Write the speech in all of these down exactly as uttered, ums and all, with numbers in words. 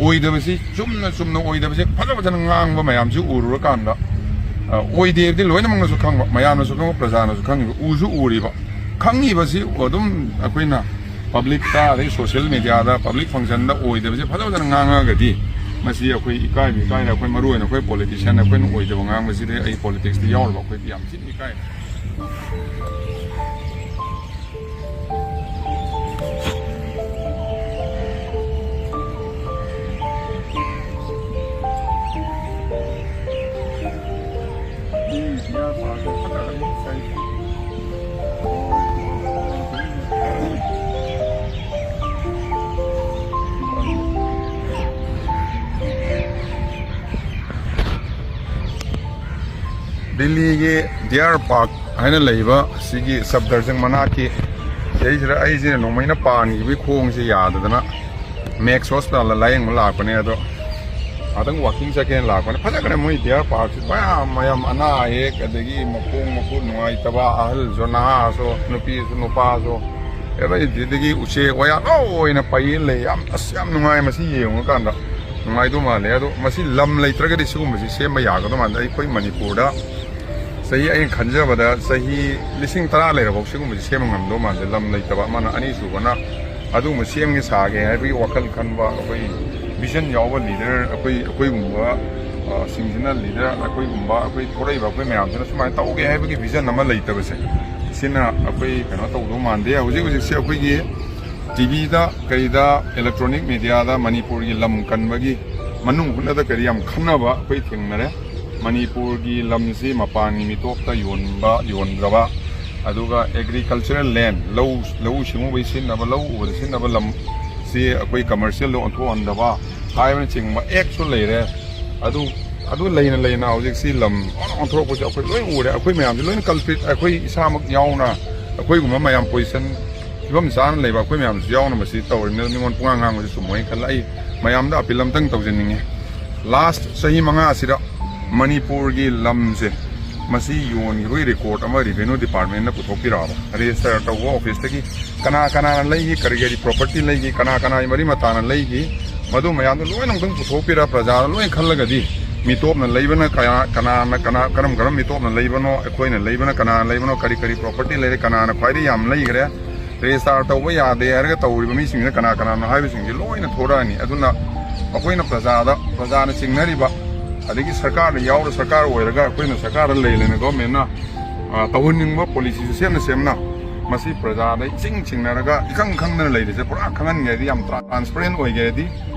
ꯑꯣꯏꯗꯕꯁꯤ, ꯆꯨꯝꯅ ꯆꯨꯝꯅ ꯑꯣꯏꯗꯕꯁꯤ ꯐꯖ ꯐꯖꯅ ꯉꯥꯡꯕ ꯃꯌꯥꯝꯁꯤ ꯎꯔꯨꯔꯀꯥꯟꯗ, ꯑ, ꯑꯣꯏꯗꯦ ꯍꯥꯏꯕꯗꯤ ꯂꯣꯏꯅꯃꯛꯅꯁꯨ ꯈꯪꯕ, ꯃꯌꯥꯝꯅꯁꯨ ꯈꯪꯕ, ꯄ꯭ꯔꯖꯥꯅꯁꯨ ꯈꯪꯉꯤꯕ, ꯎꯁꯨ ꯎꯔꯤꯕ, ꯈꯪꯉꯤꯕꯁꯤ ꯑꯗꯨꯝ ꯑꯩꯈꯣꯏꯅ ꯄꯕ꯭ꯂꯤꯛꯇ, ꯑꯗꯩ ꯁꯣꯁꯤꯌꯦꯜ ꯃꯦꯗꯤꯌꯥꯗ, ꯄꯕ꯭ꯂꯤꯛ ꯐꯪꯁꯟꯗ ꯑꯣꯏꯗꯕꯁꯦ ꯐꯖ ꯐꯖꯅ ꯉꯥꯡꯉꯒꯗꯤ, ꯃꯁꯤ ꯑꯩꯈꯣꯏ ꯏꯀꯥꯏꯕ ꯏꯀꯥꯏꯔꯦ꯫ ꯑꯩꯈꯣꯏ ꯃꯔꯨ ꯑꯣꯏꯅ ꯑꯩꯈꯣꯏ ꯄꯣꯂꯤꯇꯤꯁꯤꯌꯥꯟ ꯑꯩꯈꯣꯏꯅ ꯑꯣꯏꯗꯕ ꯉꯥꯡꯕꯁꯤꯗꯤ ꯑꯩ ꯄꯣꯂꯤꯇꯤꯛꯁꯇ ꯌꯥꯎꯔꯕ ꯑꯩꯈꯣꯏꯗꯤ ꯌꯥꯝ ꯊꯤꯅ ꯏꯀꯥꯏ꯫ ꯗꯤꯜꯂꯤꯒꯤ ꯗꯤꯌꯥꯔ ꯄꯥꯔꯛ ꯍꯥꯏꯅ ꯂꯩꯕ ꯁꯤꯒꯤ ꯁꯐꯗꯔꯖꯪ ꯃꯅꯥꯛꯀꯤ ꯁꯤꯗꯩꯁꯤꯗ ꯑꯩꯁꯦ ꯅꯣꯡꯃꯩꯅ ꯄꯥꯟꯈꯤꯕꯒꯤ ꯈꯣꯡꯁꯦ ꯌꯥꯗꯗꯅ ꯃꯦꯛꯁ ꯍꯣꯁꯄꯤꯇꯥꯜꯗ ꯂꯥꯏꯌꯦꯡꯕ ꯂꯥꯛꯄꯅꯦ꯫ ꯑꯗꯣ ꯉꯥꯛꯇꯪ ꯋꯥꯀꯤꯡ ꯆꯠꯀꯦꯅ ꯂꯥꯛꯄꯅꯦ꯫ ꯐꯖꯈ꯭ꯔꯦ ꯃꯣꯏ ꯗꯤꯌꯥꯔ ꯄꯥꯔꯛꯁꯤ, ꯃꯌꯥꯝ ꯃꯌꯥꯝ, ꯑꯅꯥ ꯑꯌꯦꯛ, ꯑꯗꯒꯤ ꯃꯈꯣꯡ ꯃꯈꯨꯠ ꯅꯨꯡꯉꯥꯏꯇꯕ, ꯑꯍꯜꯁꯨ ꯅꯍꯥꯁꯨ, ꯅꯨꯄꯤꯁꯨ ꯅꯨꯄꯥꯁꯨ, ꯑꯗꯒꯤ ꯎꯆꯦꯛ ꯋꯥꯌꯥ ꯂꯣꯏꯅ ꯄꯩ ꯂꯩ꯫ ꯌꯥꯝ, ꯑꯁ, ꯌꯥꯝ ꯅꯨꯡꯉꯥꯏ꯫ ꯃꯁꯤ ꯌꯦꯡꯉꯨꯀꯥꯟꯗ ꯅꯨꯡꯉꯥꯏꯗꯧ ꯃꯥꯜꯂꯦ꯫ ꯑꯗꯣ ꯃꯁꯤ ꯂꯝ ꯂꯩꯇ꯭ꯔꯒꯗꯤ ꯁꯤꯒꯨꯝꯕꯁꯤ ꯁꯦꯝꯕ ꯌꯥꯒꯗꯧ ꯃꯥꯟꯗꯦ꯫ ꯑꯩꯈꯣꯏ ꯃꯅꯤꯄꯨꯔꯗ ꯆꯍꯤ, ꯑꯩꯅ ꯈꯟꯖꯕꯗ ꯆꯍꯤ ꯂꯤꯁꯤꯡ ꯇꯔꯥ ꯂꯩꯔꯐꯥꯎ ꯁꯤꯒꯨꯝꯕꯁꯤ ꯁꯦꯝꯕ ꯉꯝꯗꯧ ꯃꯥꯟꯗꯦ꯫ ꯂꯝ ꯂꯩꯇꯕ ꯑꯃꯅ꯫ ꯑꯅꯤꯁꯨꯕꯅ ꯑꯗꯨꯒꯨꯝꯕ ꯁꯦꯝꯒꯦ ꯁꯥꯒꯦ ꯍꯥꯏꯕꯒꯤ ꯋꯥꯈꯜ ꯈꯟꯕ, ꯑꯩꯈꯣꯏ ꯚꯤꯖꯟ ꯌꯥꯎꯕ ꯂꯤꯗꯔ ꯑꯩꯈꯣꯏ, ꯑꯩꯈꯣꯏꯒꯨꯝꯕ, ꯑ, ꯁꯤꯡꯁꯤꯅ, ꯂꯤꯗꯔ ꯑꯩꯈꯣꯏꯒꯨꯝꯕ, ꯑꯩꯈꯣꯏ ꯊꯣꯔꯛꯏꯕ ꯑꯩꯈꯣꯏ ꯃꯌꯥꯝꯁꯤꯅ ꯁꯨꯃꯥꯏꯅ ꯇꯧꯒꯦ ꯍꯥꯏꯕꯒꯤ ꯚꯤꯖꯟ ꯑꯃ ꯂꯩꯇꯕꯁꯦ, ꯁꯤꯅ ꯑꯩꯈꯣꯏ ꯀꯩꯅꯣ ꯇꯧꯗꯧ ꯃꯥꯟꯗꯦ꯫ ꯍꯧꯖꯤꯛ ꯍꯧꯖꯤꯛꯁꯦ ꯑꯩꯈꯣꯏꯒꯤ ꯇꯤ ꯚꯤꯗ ꯀꯩꯗ, ꯏꯂꯦꯛꯇ꯭ꯔꯣꯅꯤꯛ ꯃꯦꯗꯤꯌꯥꯗ ꯃꯅꯤꯄꯨꯔꯒꯤ ꯂꯝ ꯀꯟꯕꯒꯤ ꯃꯅꯨꯡ ꯍꯨꯠꯅꯗ ꯀꯔꯤ ꯌꯥꯝ ꯈꯟꯅꯕ ꯑꯩꯈꯣꯏ ꯊꯦꯡꯅꯔꯦ꯫ ꯃꯅꯤꯄꯨꯔꯒꯤ ꯂꯝꯁꯤ ꯃꯄꯥꯟꯒꯤ ꯃꯤꯇꯣꯞꯇ ꯌꯣꯟꯕ, ꯌꯣꯟꯗ꯭ꯔꯕ, ꯑꯗꯨꯒ ꯑꯦꯒ꯭ꯔꯤꯀꯜꯆꯔꯦꯜ ꯂꯦꯟ, ꯂꯧ, ꯂꯧꯎ ꯁꯤꯡꯎꯕꯒꯤ ꯁꯤꯖꯤꯟꯅꯕ, ꯂꯧ ꯎꯕꯗ ꯁꯤꯖꯤꯟꯅꯕ ꯂꯝꯁꯤ ꯑꯩꯈꯣꯏ ꯀꯃꯔꯁꯤꯌꯦꯜꯗ ꯑꯣꯟꯊꯣꯛꯍꯟꯗꯕ ꯍꯥꯏꯕꯅꯆꯤꯡꯕ ꯑꯦꯛꯁꯨ ꯂꯩꯔꯦ꯫ ꯑꯗꯨ, ꯑꯗꯨ ꯂꯩꯅ ꯂꯩꯅ ꯍꯧꯖꯤꯛꯁꯤ ꯂꯝ ꯑꯣꯟ-, ꯑꯣꯟꯊꯣꯔꯛꯄꯁꯦ ꯑꯩꯈꯣꯏ ꯂꯣꯏ ꯎꯔꯦ꯫ ꯑꯩꯈꯣꯏ ꯃꯌꯥꯝꯁꯦ ꯂꯣꯏꯅ ꯀꯜꯄ꯭ꯔꯤꯠ, ꯑꯩꯈꯣꯏ ꯏꯁꯥꯃꯛ ꯌꯥꯎꯅ ꯑꯩꯈꯣꯏꯒꯨꯝꯕ ꯃꯌꯥꯝ ꯄꯣꯖꯤꯁꯟ ꯐꯤꯕꯝ ꯆꯥꯅ ꯂꯩꯕ ꯑꯩꯈꯣꯏ ꯃꯌꯥꯝꯁꯨ ꯌꯥꯎꯅ ꯃꯁꯤ ꯇꯧꯔꯤꯕꯅꯤꯅ ꯃꯤꯉꯣꯟ ꯄꯨꯡꯉꯥꯡ ꯉꯥꯡꯕꯁꯤ ꯆꯨꯝꯃꯣꯏꯅ ꯈꯜꯂꯦ꯫ ꯑꯩ ꯃꯌꯥꯝꯗ ꯑꯄꯤꯜ ꯑꯝꯇꯪ ꯇꯧꯖꯅꯤꯡꯉꯤ꯫ ꯂꯥꯁ ꯆꯍꯤ ꯃꯉꯥꯁꯤꯗ ꯃꯅꯤꯄꯨꯔꯒꯤ ꯂꯝꯁꯦ ꯃꯁꯤ ꯌꯣꯟꯈꯤꯕꯒꯤ ꯔꯦꯀꯣꯔꯠ ꯑꯃ ꯔꯦꯚꯦꯅ꯭ꯌꯨ ꯗꯤꯄꯥꯔꯠꯃꯦꯟꯅ ꯄꯨꯊꯣꯛꯄꯤꯔꯛꯑꯕ, ꯔꯦꯖꯤꯁꯇꯔ ꯇꯧꯕ ꯑꯣꯐꯤꯁꯇꯒꯤ ꯀꯅꯥ ꯀꯅꯥꯅ ꯂꯩꯈꯤ, ꯀꯔꯤ ꯀꯔꯤ ꯄ꯭ꯔꯣꯄꯔꯇꯤ ꯂꯩꯈꯤ, ꯀꯅꯥ ꯀꯅꯥꯒꯤ ꯃꯔꯤ ꯃꯇꯥꯅ ꯂꯩꯈꯤ, ꯃꯗꯨ ꯃꯌꯥꯝꯗꯣ ꯂꯣꯏꯅ ꯑꯃꯨꯛꯇꯪ ꯄꯨꯊꯣꯛꯄꯤꯔ ꯄ꯭ꯔꯖꯥꯗ ꯂꯣꯏꯅ ꯈꯜꯂꯒꯗꯤ, ꯃꯤꯇꯣꯞꯅ ꯂꯩꯕꯅ ꯀꯌꯥ, ꯀꯅꯥꯅ, ꯀꯅꯥ, ꯀꯔꯝ ꯀꯔꯝ ꯃꯤꯇꯣꯞꯅ ꯂꯩꯕꯅꯣ, ꯑꯩꯈꯣꯏꯅ ꯂꯩꯕꯅ ꯀꯅꯥꯅ ꯂꯩꯕꯅꯣ, ꯀꯔꯤ ꯀꯔꯤ property ꯂꯩꯔꯦ, ꯀꯅꯥꯅ ꯈ꯭ꯋꯥꯏꯗꯒꯤ ꯌꯥꯝ ꯂꯩꯈ꯭ꯔꯦ, register ꯇꯧꯕ ꯌꯥꯗꯦ ꯍꯥꯏꯔꯒ ꯇꯧꯔꯤꯕ ꯃꯤꯁꯤꯡꯁꯤꯅ ꯀꯅꯥ ꯀꯅꯥꯅꯣ ꯍꯥꯏꯕꯁꯤꯡꯁꯦ ꯂꯣꯏꯅ ꯊꯣꯔꯛꯑꯅꯤ꯫ ꯑꯗꯨꯅ ꯑꯩꯈꯣꯏꯅ ꯄ꯭ꯔꯖꯥꯗ, ꯄ꯭ꯔꯖꯥꯅ ꯆꯤꯡꯅꯔꯤꯕ, ꯑꯗꯒꯤ ꯁꯔꯀꯥꯔꯗ ꯌꯥꯎꯔ ꯁꯔꯀꯥꯔ ꯑꯣꯏꯔꯒ ꯑꯩꯈꯣꯏꯅ ꯁꯔꯀꯥꯔꯗ ꯂꯩ ꯂꯩꯅ governmentꯅ, ꯑ, ꯇꯧꯍꯟꯅꯤꯡꯕ policyꯁꯨ ꯁꯦꯝꯅ ꯁꯦꯝꯅ ꯃꯁꯤ ꯄ꯭ꯔꯖꯥꯗ ꯏꯆꯤꯡ ꯆꯤꯡꯅꯔꯒ ꯏꯈꯪ ꯈꯪꯗꯅ ꯂꯩꯔꯤꯁꯦ ꯄꯨꯔꯥ ꯈꯪꯍꯟꯒꯦ ꯍꯥꯏꯗꯤ, ꯌꯥꯝ transparent ꯑꯣꯏꯒꯦ ꯍꯥꯏꯗꯤ,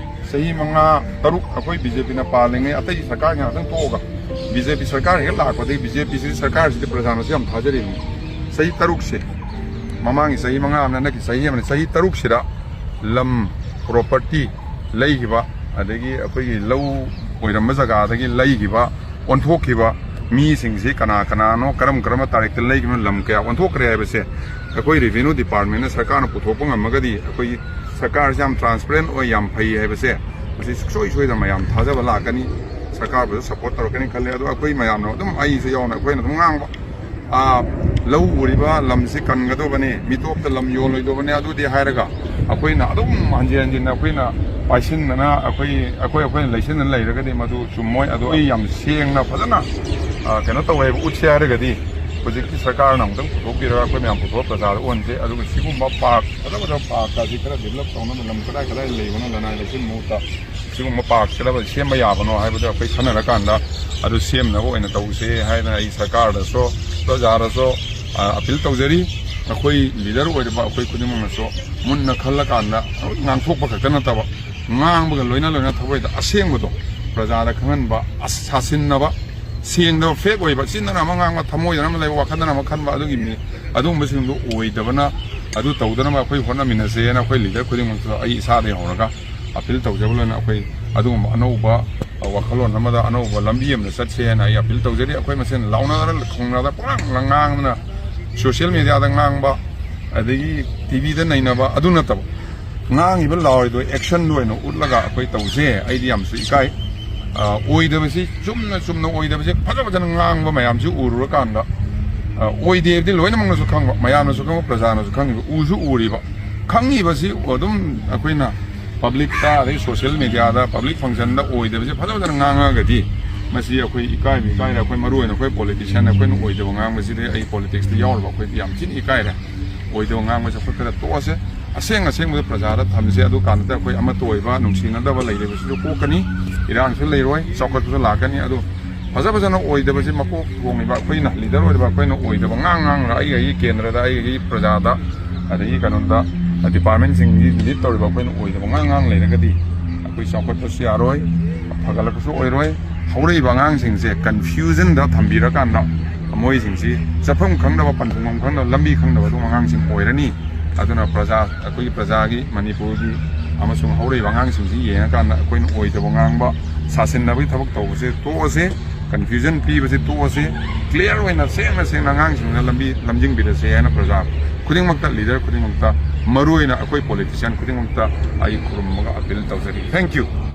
ꯆꯍꯤ ꯃꯉꯥ ꯇꯔꯨꯛ ꯑꯩꯈꯣꯏ BJPꯅ ꯄꯥꯜꯂꯤꯉꯩ, ꯑꯇꯩ ꯁꯔꯀꯥꯔ ꯉꯥꯛꯇꯪ ꯇꯣꯛꯑꯒ BJP ꯁꯔꯀꯥꯔ ꯍꯦꯛ ꯂꯥꯛꯄꯗꯒꯤ BJP ꯁꯤꯗꯤ ꯁꯔꯀꯥꯔꯁꯤꯗꯤ ꯄ꯭ꯔꯖꯥꯅꯁꯨ ꯌꯥꯝ ꯊꯥꯖꯔꯤꯕꯅꯤ꯫ ꯆꯍꯤ ꯇꯔꯨꯛꯁꯦ, ꯃꯃꯥꯡꯒꯤ ꯆꯍꯤ ꯃꯉꯥ ꯑꯃꯅ ꯍꯟꯗꯛꯀꯤ ꯆꯍꯤ ꯑꯃꯅ, ꯆꯍꯤ ꯇꯔꯨꯛꯁꯤꯗ ꯂꯝ, property ꯂꯩꯈꯤꯕ, ꯑꯗꯒꯤ ꯑꯩꯈꯣꯏꯒꯤ ꯂꯧ ꯑꯣꯏꯔꯝꯕ ꯖꯒꯥꯗꯒꯤ ꯂꯩꯈꯤꯕ, ꯑꯣꯟꯊꯣꯛꯈꯤꯕ ꯃꯤꯁꯤꯡꯁꯤ ꯀꯅꯥ ꯀꯅꯥꯅꯣ, ꯀꯔꯝ ꯀꯔꯝꯕ ꯇꯥꯔꯤꯛꯇ ꯂꯩꯈꯤꯕꯅꯣ, ꯂꯝ ꯀꯌꯥ ꯑꯣꯟꯊꯣꯛꯈ꯭ꯔꯦ ꯍꯥꯏꯕꯁꯦ ꯑꯩꯈꯣꯏ revenue departmentꯅ ꯁꯔꯀꯥꯔꯅ ꯄꯨꯊꯣꯛꯄ ꯉꯝꯃꯒꯗꯤ, ꯑꯩꯈꯣꯏꯒꯤ ꯁꯔꯀꯥꯔꯁꯤ ꯌꯥꯝ transparent ꯑꯣꯏ, ꯌꯥꯝ ꯐꯩ ꯍꯥꯏꯕꯁꯦ ꯃꯁꯤ ꯁꯨꯡꯁꯣꯏ ꯁꯣꯏꯗꯅ ꯃꯌꯥꯝ ꯊꯥꯖꯕ ꯂꯥꯛꯀꯅꯤ, ꯁꯔꯀꯥꯔꯕꯨꯁꯨ support ꯇꯧꯔꯛꯀꯅꯤ ꯈꯜꯂꯦ꯫ ꯑꯗꯣ ꯑꯩꯈꯣꯏ ꯃꯌꯥꯝꯅ ꯑꯗꯨꯝ, ꯑꯩꯁꯨ ꯌꯥꯎꯅ, ꯑꯩꯈꯣꯏꯅ ꯑꯗꯨꯝ ꯉꯥꯡꯕ, ꯑꯥ, ꯂꯧ ꯎꯔꯤꯕ ꯂꯝꯁꯤ ꯀꯟꯒꯗꯧꯕꯅꯤ, ꯃꯤꯇꯣꯞꯇ ꯂꯝ ꯌꯣꯜꯂꯣꯏꯗꯧꯕꯅꯤ ꯑꯗꯨꯗꯤ ꯍꯥꯏꯔꯒ, ꯑꯩꯈꯣꯏꯅ ꯑꯗꯨꯝ ꯍꯟꯖꯤꯟ ꯍꯟꯖꯤꯟꯅ ꯑꯩꯈꯣꯏꯅ ꯄꯥꯏꯁꯤꯟꯗꯅ, ꯑꯩꯈꯣꯏ, ꯑꯩꯈꯣꯏ, ꯑꯩꯈꯣꯏꯅ ꯂꯩꯁꯤꯟꯗꯅ ꯂꯩꯔꯒꯗꯤ ꯃꯗꯨ ꯆꯨꯝꯃꯣꯏ꯫ ꯑꯗꯣ ꯑꯩ ꯌꯥꯝ ꯁꯦꯡꯅ ꯐꯖꯅ, ꯑꯥ, ꯀꯩꯅꯣ ꯇꯧꯋꯦꯕ, ꯎꯠꯁꯦ ꯍꯥꯏꯔꯒꯗꯤ ꯍꯧꯖꯤꯛꯀꯤ ꯁꯔꯀꯥꯔꯅ ꯑꯃꯨꯛꯇꯪ ꯄꯨꯊꯣꯛꯄꯤꯔꯒ ꯑꯩꯈꯣꯏ ꯃꯌꯥꯝ ꯄꯨꯊꯣꯛꯑ ꯄ꯭ꯔꯖꯥꯗ ꯎꯍꯟꯁꯦ꯫ ꯑꯗꯨꯒ ꯁꯤꯒꯨꯝꯕ park ꯐꯖ ꯐꯖꯕ park ꯀꯥꯁꯤ ꯈꯔ develop ꯇꯧꯅꯕ, ꯂꯝ ꯀꯗꯥꯏ ꯀꯗꯥꯏ ꯂꯩꯕꯅꯣ, ꯂꯅꯥꯏ ꯂꯩꯁꯤꯟ ꯃꯍꯨꯠꯇ ꯁꯤꯒꯨꯝꯕ park ꯁꯤꯗ ꯁꯦꯝꯕ ꯌꯥꯕꯅꯣ ꯍꯥꯏꯕꯗꯣ ꯑꯩꯈꯣꯏ ꯈꯟꯅꯔꯀꯥꯟꯗ ꯑꯗꯨ ꯁꯦꯝꯅꯕ ꯑꯣꯏꯅ ꯇꯧꯁꯦ ꯍꯥꯏꯅ ꯑꯩ ꯁꯔꯀꯥꯔꯗꯁꯨ, ꯄ꯭ꯔꯖꯥꯗꯁꯨ, ꯑ, appeal ꯇꯧꯖꯔꯤ꯫ ꯑꯩꯈꯣꯏ leader ꯑꯣꯏꯔꯤꯕ ꯑꯩꯈꯣꯏ ꯈꯨꯗꯤꯡꯃꯛꯅꯁꯨ ꯃꯨꯟꯅ ꯈꯜꯂꯀꯥꯟꯗ ꯉꯥꯡꯊꯣꯛꯄ ꯈꯛꯇ ꯅꯠꯇꯕ, ꯉꯥꯡꯕꯒ ꯂꯣꯏꯅ ꯂꯣꯏꯅ ꯊꯃꯣꯏꯗ ꯑꯁꯦꯡꯕꯗꯣ ꯄ꯭ꯔꯖꯥꯗ ꯈꯪꯍꯟꯕ, ꯑꯁ, ꯁꯥꯁꯤꯟꯅꯕ, ꯁꯦꯡꯗꯕ, fake ꯑꯣꯏꯕ, ꯆꯤꯟꯗꯅ ꯑꯃ ꯉꯥꯡꯕ, ꯊꯃꯣꯏꯗꯅ ꯑꯃ ꯂꯩꯕ, ꯋꯥꯈꯜꯗꯅ ꯑꯃ ꯈꯟꯕ, ꯑꯗꯨꯒꯤ ꯃꯤ, ꯑꯗꯨꯒꯨꯝꯕꯁꯤꯡꯗꯨ ꯑꯣꯏꯗꯕꯅ, ꯑꯗꯨ ꯇꯧꯗꯅꯕ ꯑꯩꯈꯣꯏ ꯍꯣꯠꯅꯃꯤꯟꯅꯁꯦꯅ ꯑꯩꯈꯣꯏ leader ꯈꯨꯗꯤꯡꯃꯛꯇ ꯑꯩ ꯏꯁꯥꯗꯒꯤ ꯍꯧꯔꯒ appeal ꯇꯧꯖꯕ ꯂꯣꯏꯅ ꯑꯩꯈꯣꯏ ꯑꯗꯨꯒꯨꯝꯕ ꯑꯅꯧꯕ ꯋꯥꯈꯜꯂꯣꯟ ꯑꯃꯗ, ꯑꯅꯧꯕ ꯂꯝꯕꯤ ꯑꯃꯗ ꯆꯠꯁꯦꯅ ꯑꯩ appeal ꯇꯧꯖꯔꯤ꯫ ꯑꯩꯈꯣꯏ ꯃꯁꯦꯟ ꯂꯥꯎꯅꯗꯅ, ꯈꯣꯡꯅꯗꯅ, ꯄꯨꯡꯉꯥꯡ ꯉꯥꯡꯗꯅ, social mediaꯗ ꯉꯥꯡꯕ, ꯑꯗꯒꯤ TVꯗ ꯅꯩꯅꯕ, ꯑꯗꯨ ꯅꯠꯇꯕ, ꯉꯥꯡꯉꯤꯕ ꯂꯥꯎꯔꯤꯗꯣ actionꯗ ꯑꯣꯏꯅ ꯎꯠꯂꯒ ꯑꯩꯈꯣꯏ ꯇꯧꯁꯦ꯫ ꯑꯩꯗꯤ ꯌꯥꯝꯁꯨ ꯏꯀꯥꯏ꯫ ꯑ, ꯑꯣꯏꯗꯕꯁꯤ, ꯆꯨꯝꯅ ꯆꯨꯝꯅ ꯑꯣꯏꯗꯕꯁꯦ ꯐꯖ ꯐꯖꯅ ꯉꯥꯡꯕ ꯃꯌꯥꯝꯁꯤ ꯎꯔꯨꯔꯀꯥꯟꯗ, ꯑ, ꯑꯣꯏꯗꯦ ꯍꯥꯏꯕꯗꯤ ꯂꯣꯏꯅꯃꯛꯅꯁꯨ ꯈꯪꯕ, ꯃꯌꯥꯝꯅꯁꯨ ꯈꯪꯕ, ꯄ꯭ꯔꯖꯥꯅꯁꯨ ꯈꯪꯉꯤꯕ, ꯎꯁꯨ ꯎꯔꯤꯕ, ꯈꯪꯉꯤꯕꯁꯤ ꯑꯗꯨꯝ ꯑꯩꯈꯣꯏꯅ ꯄꯕ꯭ꯂꯤꯛꯇ, ꯑꯗꯩ ꯁꯣꯁꯤꯌꯦꯜ ꯃꯦꯗꯤꯌꯥꯗ, ꯄꯕ꯭ꯂꯤꯛ ꯐꯪꯁꯟꯗ ꯑꯣꯏꯗꯕꯁꯦ ꯐꯖ ꯐꯖꯅ ꯉꯥꯡꯉꯒꯗꯤ, ꯃꯁꯤ ꯑꯩꯈꯣꯏ ꯏꯀꯥꯏꯕ ꯏꯀꯥꯏꯔꯦ꯫ ꯑꯩꯈꯣꯏ ꯃꯔꯨ ꯑꯣꯏꯅ ꯑꯩꯈꯣꯏ ꯄꯣꯂꯤꯇꯤꯁꯤꯌꯥꯟ, ꯑꯩꯈꯣꯏꯅ ꯑꯣꯏꯗꯕ ꯉꯥꯡꯕꯁꯤꯗꯤ, ꯑꯩ ꯄꯣꯂꯤꯇꯤꯛꯁꯇ ꯌꯥꯎꯔꯕ ꯑꯩꯈꯣꯏꯗꯤ ꯌꯥꯝ ꯊꯤꯅ ꯏꯀꯥꯏꯔꯦ꯫ ꯑꯣꯏꯗꯕ ꯉꯥꯡꯕꯁꯦ ꯑꯩꯈꯣꯏ ꯈꯔ ꯇꯣꯛꯑꯁꯦ꯫ ꯑꯁꯦꯡ ꯑꯁꯦꯡꯕꯗ ꯄ꯭ꯔꯖꯥꯗ ꯊꯝꯁꯦ꯫ ꯑꯗꯨ ꯀꯥꯟꯗ ꯑꯩꯈꯣꯏ ꯑꯃꯠꯇ ꯑꯣꯏꯕ, ꯅꯨꯡꯁꯤꯅꯗꯕ ꯂꯩꯔꯤꯕꯁꯤꯁꯨ ꯀꯣꯛꯀꯅꯤ, ꯏꯔꯥꯡꯁꯨ ꯂꯩꯔꯣꯏ, ꯆꯥꯎꯈꯠꯄꯁꯨ ꯂꯥꯛꯀꯅꯤ꯫ ꯑꯗꯨ ꯐꯖ ꯐꯖꯅ ꯑꯣꯏꯗꯕꯁꯦ, ꯃꯀꯣꯛ ꯊꯣꯡꯉꯤꯕ ꯑꯩꯈꯣꯏꯅ, ꯂꯤꯗꯔ ꯑꯣꯏꯔꯤꯕ ꯑꯩꯈꯣꯏꯅ ꯑꯣꯏꯗꯕ ꯉꯥꯡ ꯉꯥꯡꯉꯒ, ꯑꯩꯒꯤ ꯑꯩꯒꯤ ꯀꯦꯟꯗ꯭ꯔꯗ, ꯑꯩꯒꯤ ꯑꯩꯒꯤ ꯄ꯭ꯔꯖꯥꯗ, ꯑꯗꯒꯤ ꯀꯩꯅꯣꯗ, ꯗꯤꯄꯥꯔꯠꯃꯦꯟꯁꯤꯡꯒꯤ ꯂꯤꯗ ꯇꯧꯔꯤꯕ ꯑꯩꯈꯣꯏꯅ ꯑꯣꯏꯗꯕ ꯉꯥꯡ ꯉꯥꯡ ꯂꯩꯔꯒꯗꯤ, ꯑꯩꯈꯣꯏ ꯆꯥꯎꯈꯠꯄꯁꯨ ꯌꯥꯔꯣꯏ, ꯐꯒꯠꯂꯛꯄꯁꯨ ꯑꯣꯏꯔꯣꯏ꯫ ꯍꯧꯔꯛꯏꯕ ꯑꯉꯥꯡꯁꯤꯡꯁꯦ ꯀꯟꯐ꯭ꯌꯨꯖꯟꯗ ꯊꯝꯕꯤꯔꯀꯥꯟꯗ, ꯃꯣꯏꯁꯤꯡꯁꯤ ꯆꯠꯐꯝ ꯈꯪꯗꯕ, ꯄꯟꯊꯨꯡꯐꯝ ꯈꯪꯗꯕ, ꯂꯝꯕꯤ ꯈꯪꯗꯕ ꯑꯗꯨꯝ ꯑꯉꯥꯡꯁꯤꯡ ꯑꯣꯏꯔꯅꯤ꯫ ꯑꯗꯨꯅ ꯄ꯭ꯔꯖꯥ, ꯑꯩꯈꯣꯏꯒꯤ ꯄ꯭ꯔꯖꯥꯒꯤ, ꯃꯅꯤꯄꯨꯔꯒꯤ ꯑꯃꯁꯨꯡ ꯍꯧꯔꯛꯏꯕ ꯑꯉꯥꯡꯁꯤꯡꯁꯤ ꯌꯦꯡꯉꯀꯥꯟꯗ, ꯑꯩꯈꯣꯏꯅ ꯑꯣꯏꯗꯕ ꯉꯥꯡꯕ, ꯁꯥꯁꯤꯟꯅꯕꯒꯤ ꯊꯕꯛ ꯇꯧꯕꯁꯦ ꯇꯣꯛꯑꯁꯦ, ꯀꯟꯐ꯭ꯌꯨꯖꯟ ꯄꯤꯕꯁꯦ ꯇꯣꯛꯑꯁꯦ, ꯀ꯭ꯂꯤꯌꯥꯔ ꯑꯣꯏꯅ ꯁꯦꯡꯅ ꯁꯦꯡꯅ ꯑꯉꯥꯡꯁꯤꯡꯗ ꯂꯝꯕꯤ ꯂꯝꯖꯤꯡꯕꯤꯔꯁꯦ ꯍꯥꯏꯅ ꯄ꯭ꯔꯖꯥ ꯈꯨꯗꯤꯡꯃꯛꯇ, ꯂꯤꯗꯔ ꯈꯨꯗꯤꯡꯃꯛꯇ, ꯃꯔꯨꯑꯣꯏꯅ ꯑꯩꯈꯣꯏ ꯄꯣꯂꯤꯇꯤꯁꯤꯌꯥꯟ ꯈꯨꯗꯤꯡꯃꯛꯇ ꯑꯩ ꯈꯨꯔꯨꯝꯃꯒ ꯑꯄꯤꯜ ꯇꯧꯖꯔꯤ꯫ Thank you꯫